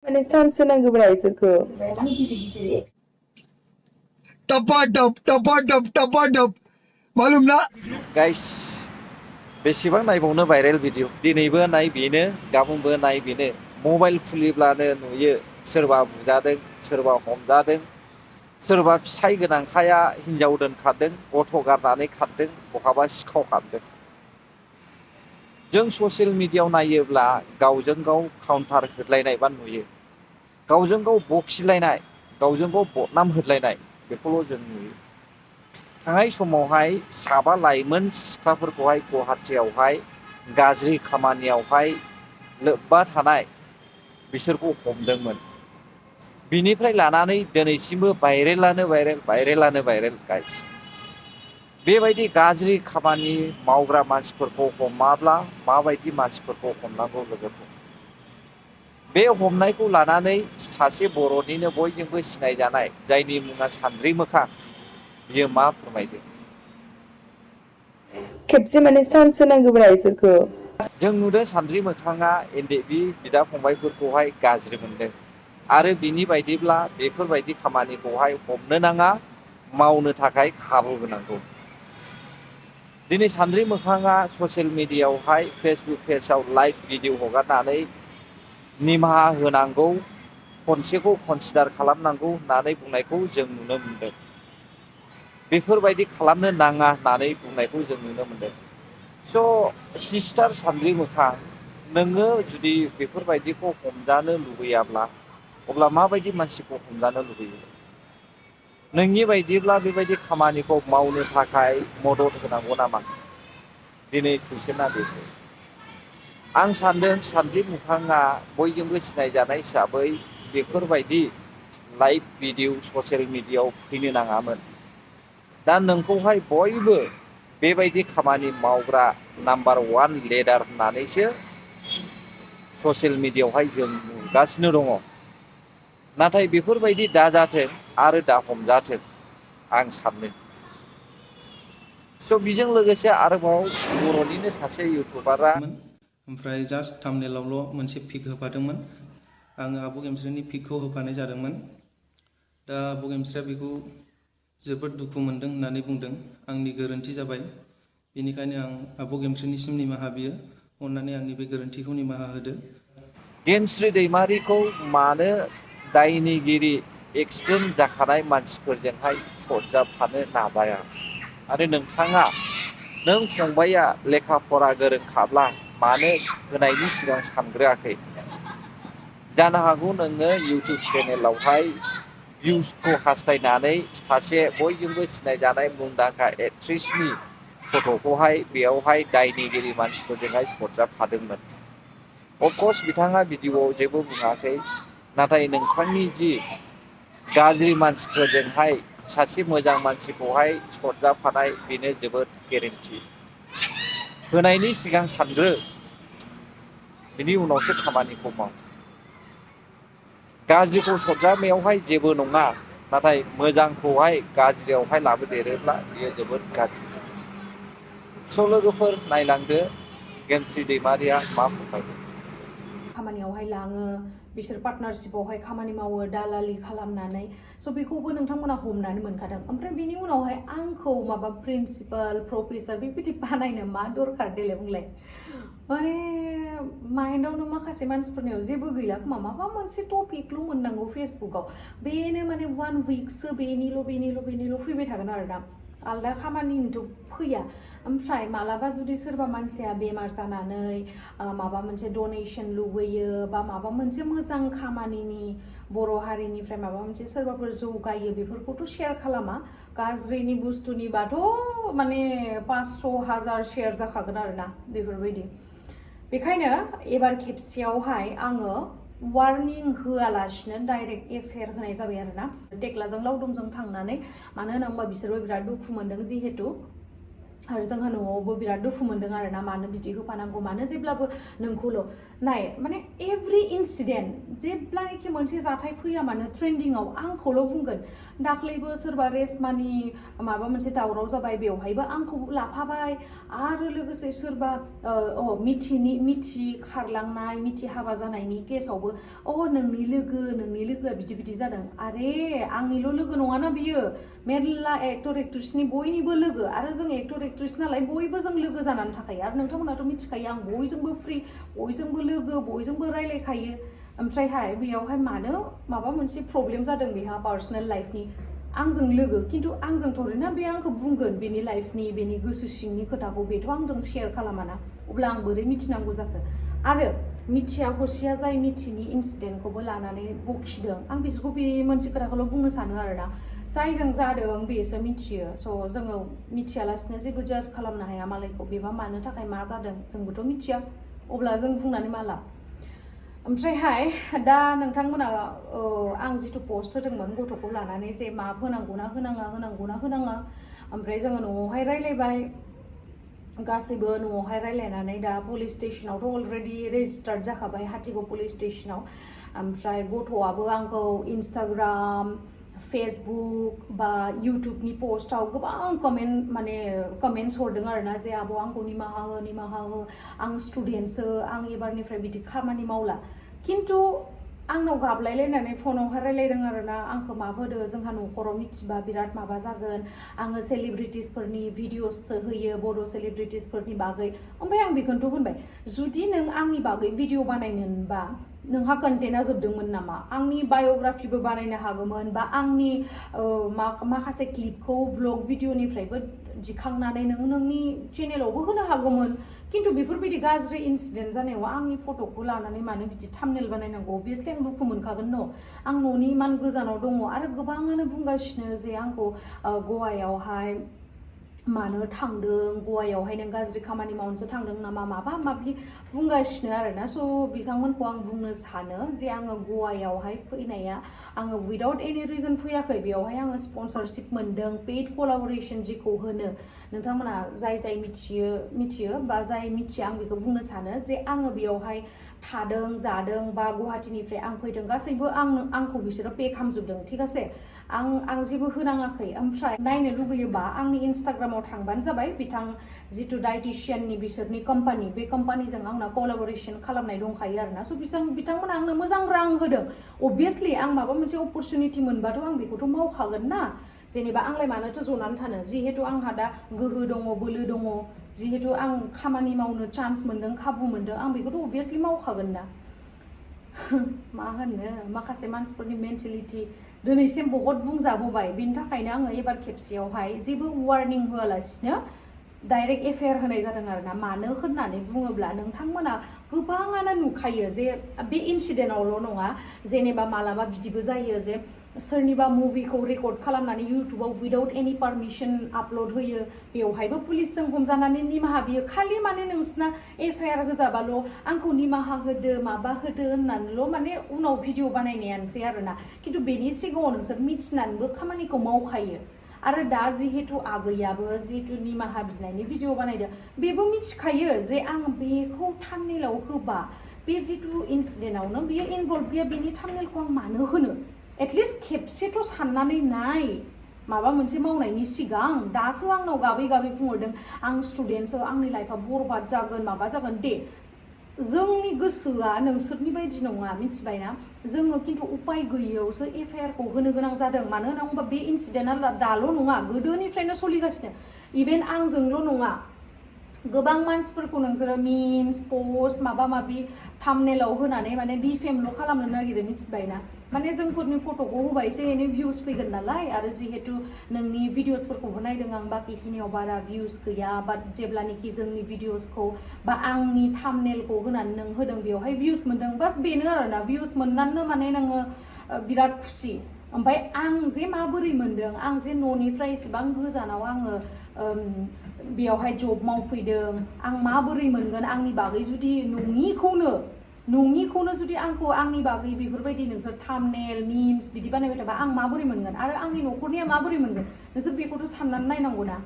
माने सान्स होनांगौब्रा इसोरखौ टपा मालूम ना गाइस बेसेबां नायबावनो भाइरेल भिडिअ दिनैबो नाय बेनो गाबोनबो नाय बेनो मबाइल खुलिब्लानो नुयो सोरबा बुजादों सोरबा हमजादों सोरबा फिसाइ गोनांखाया हिनजाव दोनखारदों गथ' गारनानै खारदों बहाबा सिखाव खारदों जों ससियेल मिडियायाव नायोब्ला गावजों गाव काउन्टार होलायनाय बा नुयो गावजों गाव बखिलायनाय गावजों गाव बदनाम होलायनाय बेखौल' जों नुयो थांनाय समावहाय साबा लाइमोन सिख्लाफोरखौहाय गुवाहाटियावहाय गाज्रि खामानियावहाय लोब्बा थानाय बिसोरखौ हमदोंमोन बिनिफ्राय लानानै दिनैसिमबो भाइरेलानो भाइरेल गाइस बेबायदि गाज्रि खामानि मावग्रा मानसिफोरखौ हमाब्ला माबायदि मानसिफोरखौ हमनांगौ लोगोफोर बे हमनायखौ लानानै सासे बर'निनो बयजोंबो सिनायजानाय जायनि मुङा सान्द्रि मोखां बियो मा फोरमायदों खेबसे माने सान्स होनांगौब्रा इसोरखौ जों नुदों सान्द्रि मोखाङा एनडेबि बिदा फंबायफोरखौहाय गाज्रि मोनदों आरो बिनि बायदिब्ला बेफोरबायदि खामानिखौहाय हमनो नाङा मावनो थाखाय खाबु होनांगौ दिनै सान्द्रि मोखाङा ससियेल मिडियायावहाय फेसबुक पेजाव लाइभ भिडिअ हगारनानै निमाहा होनांगौ खनसेखौ कनसिडार खालामनांगौ होननानै बुंनायखौ जों नुनो मोनदों बेफोरबायदि खालामनो नाङा होननानै बुंनायखौ जों नुनो मोनदों स' सिस्टार सान्द्रि मोखां नोङो जुदि बेफोरबायदिखौ हमजानो लुबैयाब्ला अब्ला माबायदि मानसिखौ हमजानो लुबैयो नोंनि बायदिब्ला बेबायदि खामानिखौ मावनो थाखाय मदद होनांगौ नामा दिनै कुइसना बेसो आं सानदों सान्द्रि मोखाङा बयजोंबो सिनायजानाय हिसाबै बेफोरबायदि लाइभ भिडिअ ससियेल मिडियायाव फैनो नाङामोन दा नोंखौहाय बयबो बेबायदि खामानि मावग्रा नाम्बार 1 लिडार होननानैसो ससियेल मिडियायावहाय जों नुगासिनो दङ नाथाय बेफोरबायदि दाजाथों आरो दा हमजाथों आं सानो स' बेजों लोगोसे आरोबाव बर'निनो सासे इउटुबारा ओमफ्राय जास्ट थाम्बनेइलावल' मोनसे पिक होफादोंमोन आङो आब' गेमस्रिनि पिकखौ होफानाय जादोंमोन दा आब' गेमस्रिया बेखौ जोबोद दुखु मोनदों होननानै बुंदों आंनि गोरोन्थि जाबाय बेनिखायनो आं आब' गेमस्रिनिसिम निमाहा बियो अन्नानै आंनि बे गोरोन्थिखौ निमाहा होदो गेमस्रि दैमारिखौ मानो दायनिगिरि एक्सिडेन्ट जाखानाय मानसिफोरजोंहाय सरजाबफानो नाजाया आरो नोंथाङा नों फंबाया लेखा फरा गोरोंखाब्ला मानो होनायनि सिगां सानग्रोआखै जानो हागौ नोङो इउटुब चेनेलावहाय भिउसखौ हास्थायनानै सासे बयजोंबो सिनायजानाय मुंदांखा एक्ट्रिसनि फट'खौहाय बेयावहाय दायनिगिरि मानसिफोरजोंहाय सरजाबफादोंमोन अफकर्स बिथाङा भिडिअ'आव जेबो बुङाखै नाथाय नोंथांनि जि गाज्रि मानसिफोरजोंहाय सासे मोजां मानसिखौहाय सरजाबफानाय बेनो जोबोद गेरेन्थि होनायनि सिगां सानग्रो बिनि उनावसो खामानिखौ माव गाज्रिखौ सरजाबनायावहाय जेबो नङा नाथाय मोजांखौहाय गाज्रियावहाय लाबोदेरोब्ला बेयो जोबोद गाज्रि स' लोगोफोर नायलांदो गेमस्रि दैमारिया मा फोरमायदों खामानियावहाय लाङो बिसोर पार्टनारशिपआवहाय खामानि मावो दालालि खालामनानै स' बेखौबो नोंथांमोना हमनानै मोनखादों ओमफ्राय बिनि उनावहाय आंखौ माबा प्रिन्सिपाल प्रफेसर बेबायदि बानायनो मा दरखार देलाय बुंलाय माने माइन्डआवनो माखासे मानसिफोरनियाव जेबो गैला खोमा माबा मोनसे टपिकल' मोननांगौ फेसबुकआव बेनो माने 1 विकसो बेनिल' फैबाय थागोन आरोना आलदा खामानिनिथ' फैया ओमफ्राय मालाबा जुदि सोरबा मानसिया बेमार जानानै माबा मोनसे डनेसन लुबैयो बा माबा मोनसे मोजां खामानिनि बर' हारिनिफ्राय माबा मोनसे सोरबाफोर जौगायो बेफोरखौथ' शेयार खालामा गाज्रिनि बुस्थुनिबाथ' माने 500,000 शेयार जाखागोन आरोना बेफोरबायदि बेखायनो एबार खेबसेयावहाय आङो वार्निं होआलासिनो डाइरेक्ट एफआइआर होनाय जाबाय आरोना टेक्लाजों लावदुमजों थांनानै मानो होनोबा बिसोरबो बिराद दुखु मोनदों जिहेतु आरो जोंहा न'आवबो बिराद दुखु मोनदों आरोना मानो बिदि होफानांगौ मानो जेब्लाबो नोंखौल' नाय माने एभ्रि इन्सिडेन्ट जेब्लानाखि मोनसे जाथाय फैया मानो ट्रेन्डिंआव आंखौल' बुंगोन दाख्लैबो सोरबा रेशमानि माबा मोनसे दावराव जाबाय बेवहायबो आंखौ लाफाबाय आरो लोगोसे सोरबा मिथि खारलांनाय मिथि हाबा जानायनि केसावबो नोंनि लोगोआ बिदि बिदि जादों आरे आंनिल' लोगो नङाना बियो मेरला एक्टर एक्ट्रेसनि बयनिबो लोगो आरो जों एक्टर एक्ट्रेस नालाय बयबो जों लोगो जानानै थाखायो आरो नोंथांमोनाथ' मिथिखायो आं बयजोंबो फ्रि बयजोंबो लोगो बयजोंबो रायलायखायो ओमफ्रायहाय बेयावहाय मानो माबा मोनसे प्रब्लेम जादों बेहा पार्सनेल लाइफनि आंजों लोगो खिन्थु आंजों थोरैना बे आंखौ बुंगोन बेनि लाइफनि बेनि गोसो सिंनि खोथाखौ बेथ' आंजों शेयार खालामाना अब्ला आं बोरै मिथिनांगौ जाखो आरो मिथिया हसिया जाय मिथिनि इन्सिडेन्टखौबो लानानै बखिदों आं बिसोरखौ बे मोनसे खोथाखौल' बुंनो सानो आरोना जायजों जादों बेसो मिथियो स' जोङो मिथियालासिनो जेबो जाज खालामनो हाया मालायखौ बेबा मानो थाखाय मा जादों जोंबोथ' मिथिया अब्ला जों बुंनानै मा लाब ओमफ्रायहाय दा नोंथांमोना आं जिथु पोस्ट होदोंमोन गथ'खौ लानानै जे मा होनांगौना होनाङा ओमफ्राय जोङो न'आवहाय रायलायबाय गासैबो न'आवहाय रायलायनानै दा पुलिस स्टेशनावथ' अलरेडि रेजिस्टार्ड जाखाबाय हाथिगाव पुलिस स्टेशनाव ओमफ्राय गथ'आबो आंखौ इन्स्टाग्राम फेसबुक बा इउटुबनि पोस्टआव गोबां कमेन्ट्स हरदों आरोना जे आब' आंखौ निमाहा हो आं स्टुडेन्टसो आं एबारनिफ्राय बिदि खामानि मावला खिन्थु आंनाव गाबलायलायनानै फनावहाय रायलायदों आरोना आंखौ माबोदो जोंहा न'खराव मिथिबा बिराद माबा जागोन आङो सेलिब्रिटिसफोरनि भिडिअससो होयो बर' सेलिब्रिटिसफोरनि बागै ओमफ्राय आं बेखौनोथ' होनबाय जुदि नों आंनि बागै भिडिअ बानायनोबा नोंहा कन्टेन्टआ जोबदोंमोन नामा आंनि बाय'ग्राफिबो बानायनो हागौमोन बा आंनि माखासे क्लिपखौ ब्लग भिडिअनिफ्रायबो दिखांनानै नोंनि चेनेलावबो होनो हागौमोन खिन्थु बेफोरबायदि गाज्रि इन्सिडेन्ट जानायाव आंनि फट'खौ लानानै मानो बिदि थाम्बनेल बानायनांगौ अभियासलि आं दुखु मोनखागोन न' आं न'नि इमान गोजानाव दङ आरो गोबाङानो बुंगासिनो जे आंखौ गवायावहाय मानो थांदों गवायावहाय नों गाज्रि खामानि मावनोसो थांदों नामा माबा माबि बुंगासिनो आरोना स' बिथांमोनखौ आं बुंनो सानो जे आङो गवायावहाय फैनाया आङो उइदाउट एनि रिजन फैयाखै बेयावहाय आङो स्पन्सरशिप मोनदों पेड कलाबरेसन जेखौ होनो नोंथांमोना जाय मिथियो बा जाय मिथिया आं बेखौ बुंनो सानो जे आङो बेयावहाय थादों जादों बा गुवाहाटीनिफ्राय आं फैदों गासैबो आंखौ बिसोरो पे खालामजोबदों ठीक आसे आं जेबो होनाङाखै ओमफ्राय नायनो लुगैयोबा आंनि इन्स्टाग्रामाव थांबानो जाबाय बिथां जिथु डाइटिशियाननि बिसोरनि कम्पानि बे कम्पानिजों आंना कलाबरेसन खालामनाय दंखायो आरोना स' बिथांमोना आंनो मोजां रां होदों अभियासलि आं माबा मोनसे अपरचुनिटि मोनबाथ' आं बेखौथ' मावखागोन ना जेनेबा आंलाय मानोथो जनानै थानो जिहेतु आंहा दा गोहो दङ बोलो दङ जिहेतु आं खामानि मावनो चान्स मोनदों खाबु मोनदों आं बेखौथ' अभियासलि मावखागोन ना मा होनो माखासे मानसिफोरनि मेन्टेलिटि दिनैसिम बहुत बुंजाबोबाय बेनि थाखायनो आङो एबार खेबसेयावहाय जेबो वार्निं होआलासिनो डाइरेक्ट एफआइआर होनाय जादों आरोना मानो होननानै बुङोब्ला नोंथांमोना गोबाङानो नुखायो जे बे इन्सिडेन्टआवल' नङा जेनेबा मालाबा बिदिबो जायो जे सोरनिबा मुभिखौ रेकर्ड खालामनानै इउटुबाव उइदाउट एनि पारमिसन आपल'ड होयो बेवहायबो पुलिसजों हमजानानै निमाहा बियो खालि माने नोंसिना एफआइआर होजाबाल' आंखौ निमाहा होदो माबा होदो होननानैल' माने उनाव भिडिअ बानायनायानोसै आरोना खिन्थु बेनि सिगाङाव नोंसोर मिथिनानैबो खामानिखौ मावखायो आरो दा जिहेतु आगैयाबो जिहेतु निमाहा बिनायनि भिडिअ बानायदों बेबो मिथिखायो जे आं बेखौ थाम्बनेलाव होबा बे जिथु इन्सिडेन्टआवनो बियो इनभल्भ गैया बेनि थाम्बनेलखौ आं मानो होनो एटलिस्ट खेबसेथ' साननानै नाय माबा मोनसे मावनायनि सिगां दासो आंनाव गाबै बुंहरदों आं स्टुडेन्टसो आंनि लाइफआ बरबाद जागोन माबा जागोन दे जोंनि गोसोआ नोंसोरनि बायदि नङा मिथिबायना जोङो खिन्थु उपाय गैयैयावसो एफआइआरखौ होनो गोनां जादों मानो होनना बुङोबा बे इन्सिडेन्टआ दाल' नङा गोदोनिफ्रायनो सोलिगासिनो इभेन आंजोंल' नङा गोबां मानसिफोरखौ नोंसोरो मिम्स पोस्ट माबा माबि थाम्बनेलाव होनानै माने डिफेमल' खालामनो नागिरो मिथिबायना माने जोंफोरनि फट'खौ होबा एसे एनै भिउस फैगोन नालाय आरो जिहेतु नोंनि भिडिअसफोरखौबो नायदों आं बाखिखिनियाव बारा भिउस गैया बाट जेब्लानोखि जोंनि भिडिअसखौ बा आंनि थाम्बनेलखौ होनानै नों होदों बेवहाय भिउस मोनदों बास बेनो आरोना भिउस मोननानैनो माने नोङो बिराद खुसि ओमफ्राय आं जे माबोरै मोनदों आं जे न'निफ्राय एसेबां गोजानाव आङो बेयावहाय जब मावफैदों आं माबोरै मोनगोन आंनि बागै जुदि नङिखौनो जुदि आंखौ आंनि बागै बेफोरबायदि नोंसोर थाम्बनेल मिम्स बिदि बानायबाय थाबा आं माबोरै मोनगोन आरो आंनि न'खरनिया माबोरै मोनगोन नोंसोर बेखौथ' साननानै नायनांगौ ना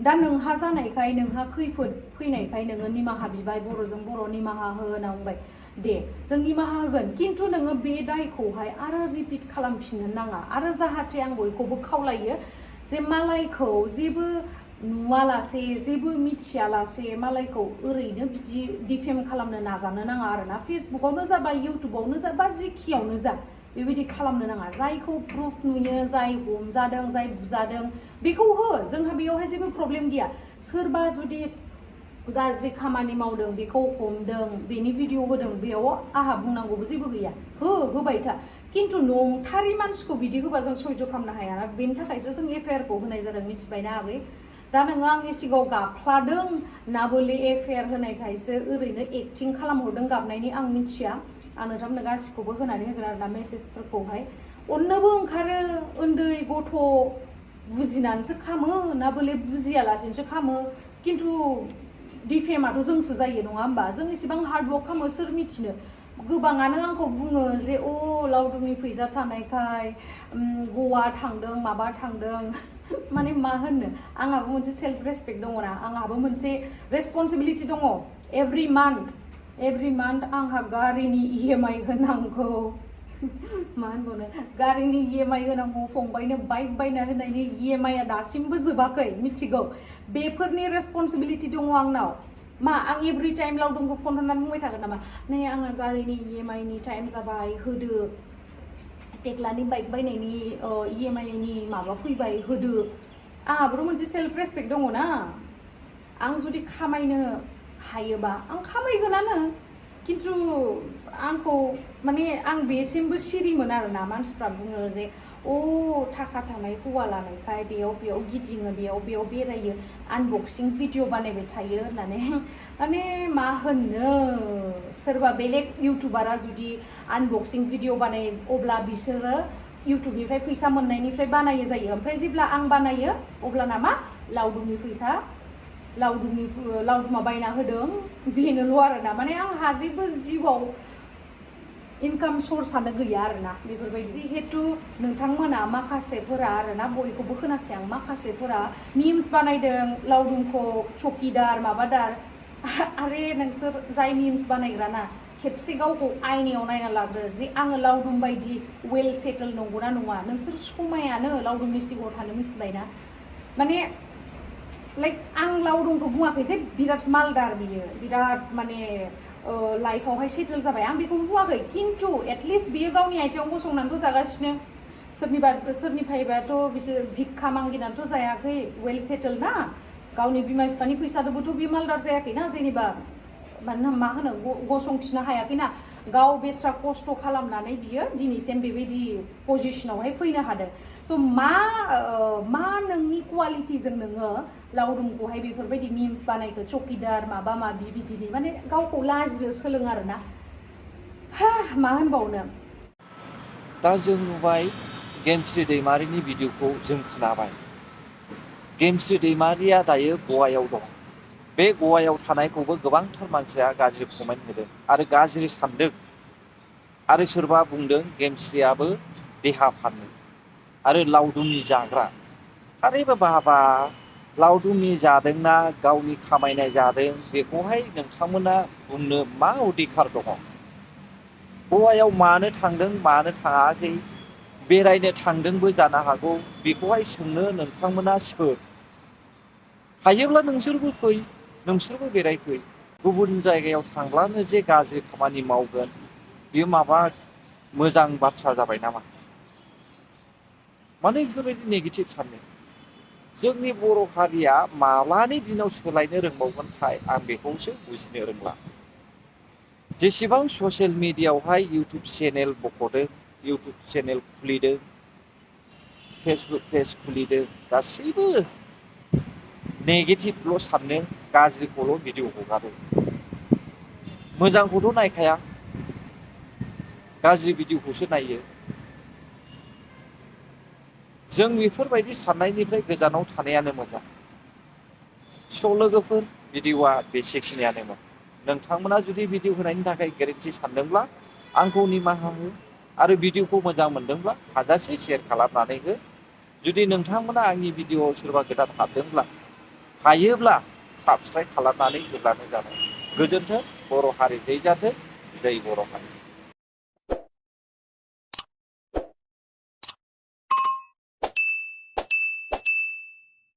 दा नोंहा जानायखाय नोंहा खैफोद फैनायखाय नोङो निमाहा बिबाय बर'जों बर' निमाहा हो होनना बुंबाय दे जों निमाहा होगोन खिन्थु नोङो बे दायखौहाय आरो रिपिट खालामफिननो नाङा आरो जाहाथे आं बयखौबो खावलायो जे मालायखौ जेबो नुवालासे जेबो मिथियालासे मालायखौ ओरैनो बिदि डिफेम खालामनो नाजानो नाङा आरोना फेसबुकआवनो जा बा इउटुबावनो जा बा जेखियावनो जा बेबायदि खालामनो नाङा जायखौ प्रुफ नुयो जाय हमजादों जाय बुजादों बेखौ हो जोंहा बेयावहाय जेबो प्रब्लेम गैया सोरबा जुदि गाज्रि खामानि मावदों बेखौ हमदों बेनि भिडिअ होदों बेयाव आहा बुंनांगौबो जेबो गैया होबाय था खिन्थु नंथारि मानसिखौ बिदि होबा जों सयज' खालामनो हायाना बेनि थाखायसो जों एफआइआरखौ होनाय जादों मिथिबायना आगै दा नोङो आंनि सिगाङाव गाबफ्लादों ना बोले एफआइआर होनायखायसो ओरैनो एक्टिं खालामहरदों गाबनायनि आं मिथिया आं नोंथांनो गासिखौबो होनानै होगोन आरोना मेसेजफोरखौहाय अननोबो ओंखारो उन्दै गथ' बुजिनानैसो खामो ना बोले बुजियालासेनोसो खामो खिन्थु डिफेमाथ' जोंसो जायो नङा होमबा जों इसेबां हार्डवर्क खामो सोर मिथिनो गोबाङानो आंखौ बुङो जे लावदुमनि फैसा थानायखाय गवा थांदों माबा थांदों माने मा होननो आंहाबो मोनसे सेल्फ रेसपेक्ट दङना आंहाबो मोनसे रेसपन्सिबिलिटि दङ एभ्रि मान्थ आंहा गारिनि EMI होनांगौ मा होनबावनो गारिनि EMI होनांगौ फंबायनो बाइक बायना होनायनि EMI दासिमबो जोबाखै मिथिगौ बेफोरनि रेसपन्सिबिलिटि दङ आंनाव मा आं एभ्रि टाइम लावदुमखौ फन हरनानै बुंबाय थागोन नामा नै आंना गारिनि EMI नि टाइम जाबाय होदो टेक्लानि बाइक बायनायनि EMI नि माबा फैबाय होदो आंहाबो मोनसे सेल्फ रेसपेक्ट दङ ना आं जुदि खामायनो हायोबा आं खामायगोनानो खिन्थु आंखौ माने आं बेसिमबो सिरिमोन आरोना मानसिफ्रा बुङो जे थाखा थानाय हौवा लानायखाय बेयाव गिदिङो बेयाव बेरायो आनबक्सिं भिडिअ बानायबाय थायो होननानै माने मा होननो सोरबा बेलेग इउटुबारा जुदि आनबक्सिं भिडिअ बानाय अब्ला बिसोरो इउटुबनिफ्राय फैसा मोननायनिफ्राय बानायो जायो ओमफ्राय जेब्ला आं बानायो अब्लाना मा लावदुमनि फैसा लावदुमा बायना होदों बेनोल' आरोना माने आंहा जेबो जिउआव इनकाम सर्सआनो गैया आरोना बेफोरबायदि जिहेतु नोंथांमोना माखासेफोरा आरोना बयखौबो खोनाखै आं माखासेफोरा मिम्स बानायदों लावदुमखौ चकिदार माबादार आरे नोंसोर जाय मिम्स बानायग्राना खेबसे गावखौ आयनायाव नायना लाग्रो जे आङो लावदुम बायदि वेल सेटल नंगौना नङा नोंसोर समायानो लावदुमनि सिगाङाव थानो मिथिबायना माने लाइक आं लावदुमखौ बुङाखै जे बिराद मालदार बियो बिराद माने लाइफआवहाय सेटल जाबाय आं बेखौबो बुङाखै खिन्थु एटलिस्ट बियो गावनि आथिङाव गसंनानैथ' जागासिनो सोरनिफ्रायबाथ' बिसोर भिक्षा मांगिनानैथ' जायाखै वेल सेटल ना गावनि बिमा बिफानि फैसादोबोथ' बे मालदार जायाखैना जेनेबा मा होनो गसंथिनो हायाखैना गाव बेस्रा खस्थ' खालामनानै बियो दिनैसिम बेबायदि पजिशनावहाय फैनो हादों स' मा नोंनि क्वालिटिजों नोङो लावदुमखौहाय बेफोरबायदि मिम्स बानायखो चकिदार माबा माबि बिदिनि माने गावखौ लाजिनो सोलों आरोना मा होनबावनो दा जों नुबाय गेमस्रि दैमारिनि भिडिअखौ जों खोनाबाय गेमस्रि दैमारिया दायो गवायाव दं बे गवायाव थानायखौबो गोबांथार मानसिया गाज्रि कमेन्ट होदों आरो गाज्रि सानदों आरो सोरबा बुंदों गेमस्रियाबो देहा फानो आरो लावदुमनि जाग्रा आरे बाबा लावदुमनि जादोंना गावनि खामायनाय जादों बेखौहाय नोंथांमोना बुंनो मा अधिकार दङ गवायाव मानो थांदों मानो थाङाखै बेरायनो थांदोंबो जानो हागौ बेखौहाय सोंनो नोंथांमोना सोर हायोब्ला नोंसोरबो फै नोंसोरबो बेरायफै गुबुन जायगायाव थांब्लानो जे गाज्रि खामानि मावगोन बेयो माबा मोजां बाथ्रा जाबाय नामा मानो बेफोरबायदि नेगेटिभ साननो जोंनि बर' हारिया माब्लानि दिनाव सोलायनो रोंबावगोनथाय आं बेखौसो बुजिनो रोंला जेसेबां ससियेल मिडियायावहाय इउटुब चेनेल बख'दों इउटुब चेनेल खुलिदों फेसबुक पेज खुलिदों गासैबो नेगेटिभल' साननो गाज्रिखौल' भिडिअ हगारो मोजांखौथ' नायखाया गाज्रि भिडिअखौसो नायो जों बेफोरबायदि साननायनिफ्राय गोजानाव थानायानो मोजां स' लोगोफोर भिडिअआ बेसेखिनियानोमोन नोंथांमोना जुदि भिडिअ होनायनि थाखाय गोरोन्थि सानदोंब्ला आंखौ निमाहा हो आरो भिडिअखौ मोजां मोनदोंब्ला हाजासे शेयार खालामनानै हो जुदि नोंथांमोना आंनि भिडिअआव सोरबा गोदान हाबदोंब्ला हायोब्ला साबस्क्राइब खालामनानै होब्लानो जाबाय गोजोन्थों बर' हारि जै जाथों जय बर' हारि।